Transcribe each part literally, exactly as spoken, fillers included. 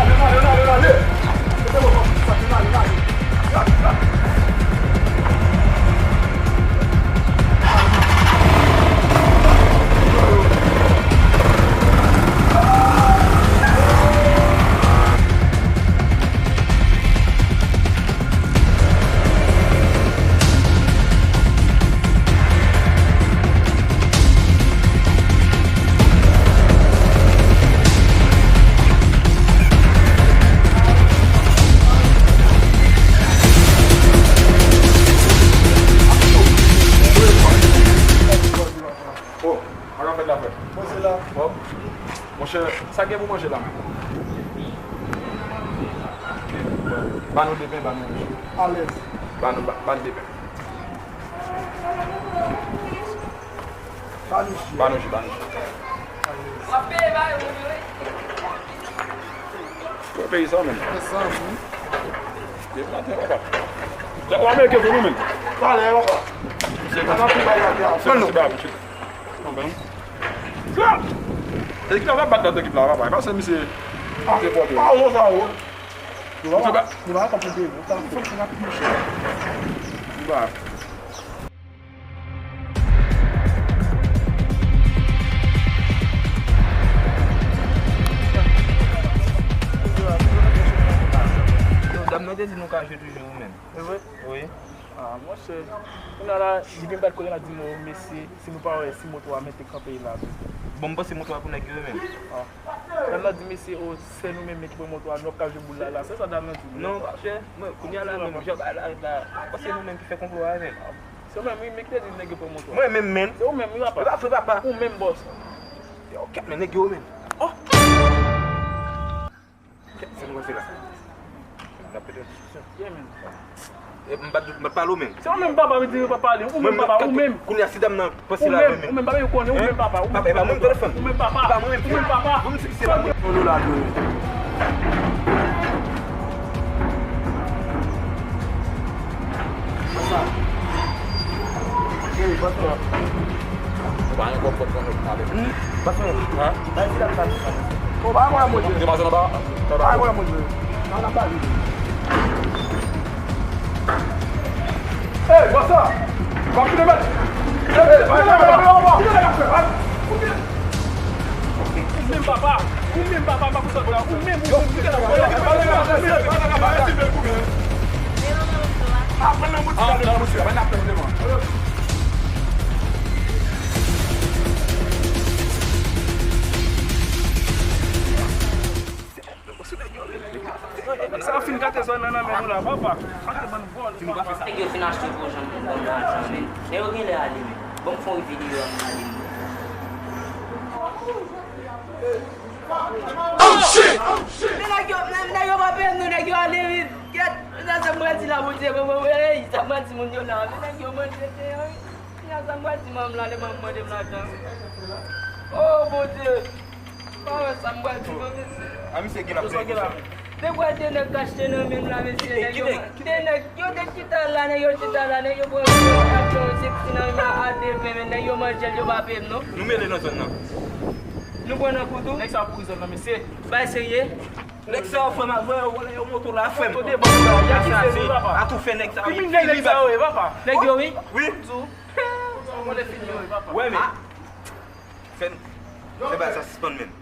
ale, ale, ale, ale. Mete w nan sa, ale, ale, ale. Oh, sa k ap fèt la, frè? Bon, se la. Bon. Monchè, sa gen pou manje la menm? Ba nou de pen, ba nou manje. Alèz. Ba nou, ba, ba nou de pen. Ba nou ji. Ba nou ji, ba nou ji. Alèz. Wè peyi sa menm. Mezanmi. Depi maten, papa. Ou Ameriken tou, nou menm. Talè, papa. Misye pa nan pi bay la, pi a. Fè nou. Sa! Ekip la va bat lòt ekip la, papa. E pa se misye ki te pòte. Ah, non, sa, oh. Nou va, nou va konpli de nou. Sa fòk se rapid, monchè. Nou va. Yo, dam nan te di nou ka jwe toujou, wi, menm. E vre? Wi. Ah, monchè. Kounye a la, depi m bat kote la, di m, oh, mesye, si nou pa wè, si moto a mete kanpe la. Bon, m panse moto a pou nèg yo, menm. Ah. Dam nan di, mesye, oh, se nou menm ki pran moto a, nou ap ka jwe boul la, la. Se sa dam nan di. Non, monchè, mwen, kounye a la, menm, jan bagay la ret la, panse nou menm ki fè konplo a, menm. Se ou menm, wi, men ki te di nèg yo pran moto a. Mwen menm, menm. Se ou menm, wi, papa. E pa vre, papa. Ou menm, bòs. Yo, kèt, men nèg yo, menm. Oh! Kèt, sa nou pral fè la? N ap pete yon diskisyon. Yeah, man. E, m pa t, m pa t pale w menm. Se ou menm papa, m di w pa pale. Ou menm papa, ou menm. Kounye a, si dam nan panse la, ou menm. Ou menm papa, yo konnen, ou menm papa. Papa, e pa mwen, telefòn. Ou menm papa. E pa mwen menm. Ou menm papa. Ou menm, se pa mwen. Yon dola dwe. Ou pa gen kòb pou pran lòt ale. Hein? Bay ti la sa. Ou pa mwen mwen. Te mache nan ba. Bay mwen mwen. Nan la bali. Hey, what's up? Kòm ki te mèt. Hey, hey, bay mwen mwen. Ou menm papa. Ou menm papa, pa kontan la. Ou menm, ou menm. Sa fin gate zòn nan nan men nou la, papa. Nèg yo fin achte gwo janm pou ban m lajan, men. Nèg yo genlè ale, men. Ban m fè yon videyo a m ale, men. Oh, shit! Men nèg yo, men nèg yo pa peye nou, nèg yo ale vit. Kèt, men sa, sa m pral di la, Bondye, bon, bon, bon, hey, sa m pral di moun yo la, men nèg yo manje te, wi. Men sa, sa m pral di manm la, lè manm mande m lajan. Oh, Bondye! Pa wè sa m pral di non, mesye. A, misye gen ap fè. De bwa de nèg k achte nan men m la, mesye, nèg yo, de nèg, yo te chita la, nèg yo chita la, nèg yo pran yon seksi nan men m la a de ven, men nèg yo manje l, yo pa peye m non. Nou mele nan zòn nan. Nou pran nan kou tou. Nèg sa kouri zòn nan, mesye. Bay serye. Nèg sa yo, frè m, avè yo, vòlè yo moto la, frè m. Moto de bòs la, y a ki fè nou, papa. A tou fè nèg sa yo. Kriminèl nèg sa yo ye, papa. Nèg yo, wi. Wi. Wè, men. Fè n, fè bagay sa sispann menm.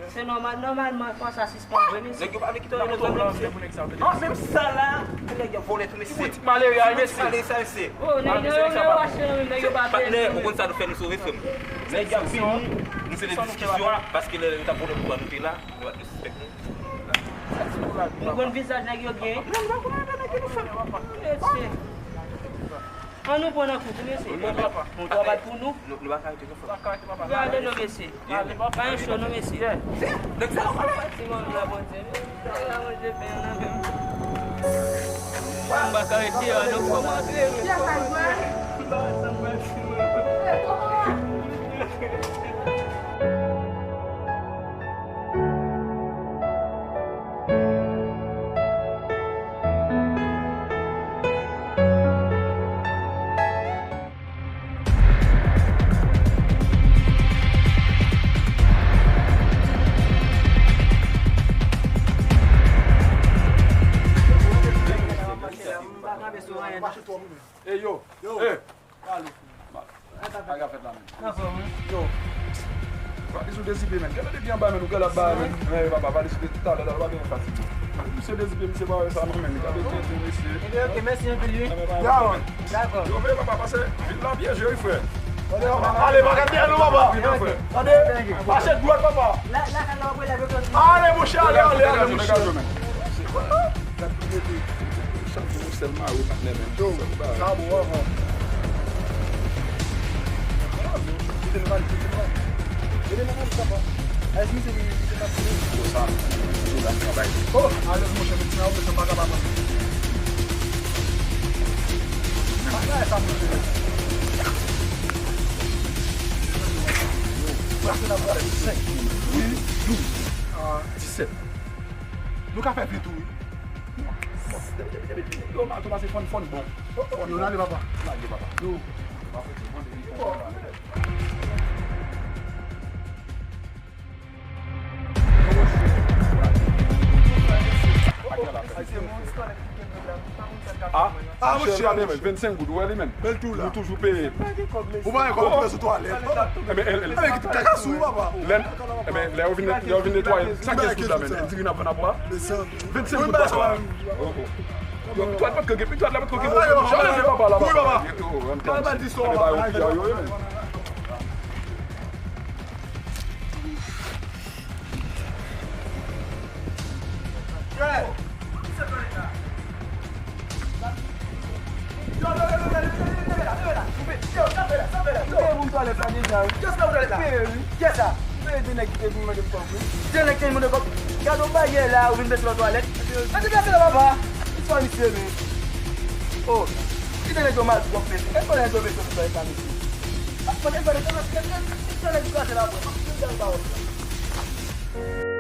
Se nòmal, nòmalman, fò sa sispann vre, mesye. Nèg yo pa vle kite yo nan zòn nan, mesye. Ah, menm sa la, nèg yo vòlè tou, mesye. Ti malere a, mesye. Ti malere sa, mesye. Oh, nèg yo, yo, yo achte nan men nèg yo pa peye. Patnè, ou konn sa nou fè, nou sove, frè m. Nèg yo ap vini, nou se de diskisyon, paske lè yo t ap vòlè pou nou te la, yo pa t respekte nou. Nou konn vizaj nèg yo gen. Non, nou pa konn antre nèg yo, nou fè. Mesye. An nou pran nan kou tou, mesye. Bon, travay pou nou. Nou, nou pa ka rete konsa. Gade non, mesye. Pa gen cho non, mesye. Nèg sa yo pale. Ti manm la, Bondye. Nèg la, Bondye, fè nan men m. M pa ka rete, an nou fò m antre. M pa wè sa m pral di, mwen. Ey, yo. Yo. Ey. Sa k ap fèt la menm? Anfòm, wi. Yo. Pati sou Dezipye menm. Gade depi anba menm, ou gade ap ba menm. Men papa, pati sou Dezipye talè la, pa gen fatig. Misye Dezipye, misye pa wè sa non menm. Gade tenten misye. Ebyen, ok, mèsi anpil, wi. Yo. Dakò. Yo veye papa, pase vil la pyeje, wi, frè. Ale, pa gade dèyè nou, papa. Tande, mache dwat, papa. Ale, monchè, ale, ale, ale, monchè. Gad pou mete chanpyon sèl mare patnè menm. Yo, sa bon avan. Mete nan valiz, mete nan valiz. Mete nan valiz, papa. Ay, misye, misye, misye, misye. Konsa, yo gad travay. Oh, alèz, monchè, mete nan valiz, m pa kapab. Patnè, sa, monchè. Yo, prèske n ap pral senk, wi, douz, a, disèt. Nou ka fè vit, wi. Yo, Mato pase fòn, fòn bon. Fòn bon. Yo, n ale, papa. N ale, papa. Yo. Ah, ah, monchè, gade, men, vennsenk goud, ou wè li, men. Bèl tou la. Nou toujou peye. Ou pa gen kòb sou twalèt. Ebyen, el, el, kaka sou, papa. Lè, ebyen, lè yo vin, lè yo vin netwaye, sa ki sou la, men. Diri n ap vann ap bwa. Vennsenk goud, papa. Oh, oh. Yo, pitwad pa t koke, pitwad la pa t koke, bon, papa la, papa. Yo, yo, yo, yo. Kiyès la ou twalèt la? Peye, wi. Kiyès sa? Peye de nèg ki te vin mande m kòb, wi. De nèg ki te vin mande kòb. Gade yon baryè la, ou vin bese nan twalèt. Mete kase la, papa. Istwa misye, men. Oh. Ki de nèg yo mal twòp, mesye. Kèk konnen nèg yo bese nan twalèt la, mesye. Mwen te fè de twalèt, kèk, kèk, kèk twalèt ki kase la, mwen. Mwen te fè yon bawòs la.